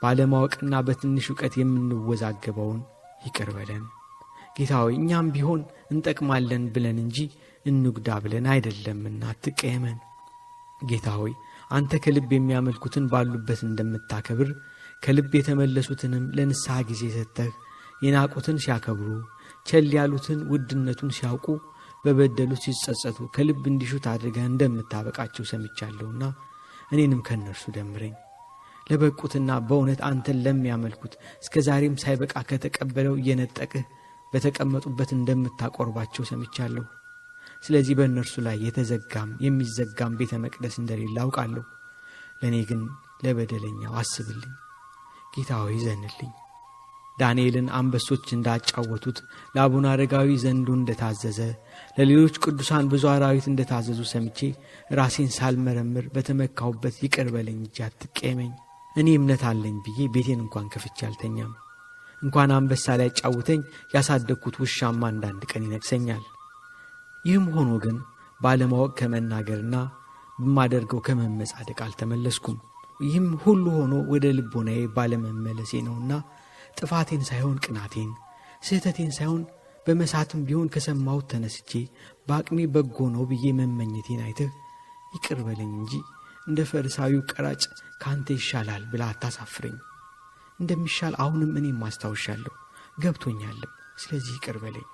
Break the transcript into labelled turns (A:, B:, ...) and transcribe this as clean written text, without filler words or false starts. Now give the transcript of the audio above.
A: ባለማወቅና በትንሽ እውቀት የምንወዛገበውን ይቅር በለን። ጌታ ሆይ፣ እኛም ቢሆን እንጠቅማለን ብለን እንጂ እንጉዳ ብለን አይደለምና አትቀየመን። ጌታ ሆይ፣ አንተ ከልብ የሚያመልኩትን ባሉበት እንደምታከብር፣ ከልብ የተመለሱትንም ለንስሐ ጊዜ ሰጥተህ የናቁትን ሲያከብሩ፣ ቸል ያሉትን ውድነቱን ሲያውቁ፣ በበደሉት ሲጸጸቱ ከልብ እንዲሹት አድርገህ እንደምታበቃቸው ሰምቻለሁና እኔንም ከእነርሱ ደምረኝ። ለበቁትና በእውነት አንተን ለሚያመልኩት እስከ ዛሬም ሳይበቃ ከተቀበለው እየነጠቅህ በተቀመጡበት እንደምታቆርባቸው ሰምቻለሁ። ስለዚህ በእነርሱ ላይ የተዘጋም የሚዘጋም ቤተ መቅደስ እንደሌለ አውቃለሁ። ለእኔ ግን ለበደለኛው አስብልኝ። ጌታ ሆይ፣ ዘንልኝ። ዳንኤልን አንበሶች እንዳጫወቱት፣ ለአቡነ አረጋዊ ዘንዶ እንደታዘዘ፣ ለሌሎች ቅዱሳን ብዙ አራዊት እንደታዘዙ ሰምቼ ራሴን ሳልመረምር በተመካሁበት ይቅር በለኝ እንጂ አትቀየመኝ። እኔ እምነት አለኝ ብዬ ቤቴን እንኳን ከፍቼ አልተኛም። እንኳን አንበሳ ሊያጫውተኝ ያሳደግኩት ውሻማ አንዳንድ ቀን ይነክሰኛል። ይህም ሆኖ ግን ባለማወቅ ከመናገርና በማደርገው ከመመጻደቅ አልተመለስኩም። ይህም ሁሉ ሆኖ ወደ ልቦናዬ ባለመመለሴ ነውና ጥፋቴን ሳይሆን ቅናቴን፣ ስህተቴን ሳይሆን በመሳትም ቢሆን ከሰማሁት ተነስቼ በአቅሜ በጎ ነው ብዬ መመኘቴን አይተህ ይቅር በለኝ እንጂ እንደ ፈሪሳዊው ቀራጭ ከአንተ ይሻላል ብላ አታሳፍረኝ። እንደሚሻል አሁንም እኔም ማስታውሻለሁ፣ ገብቶኛልም። ስለዚህ ይቅር በለኝ።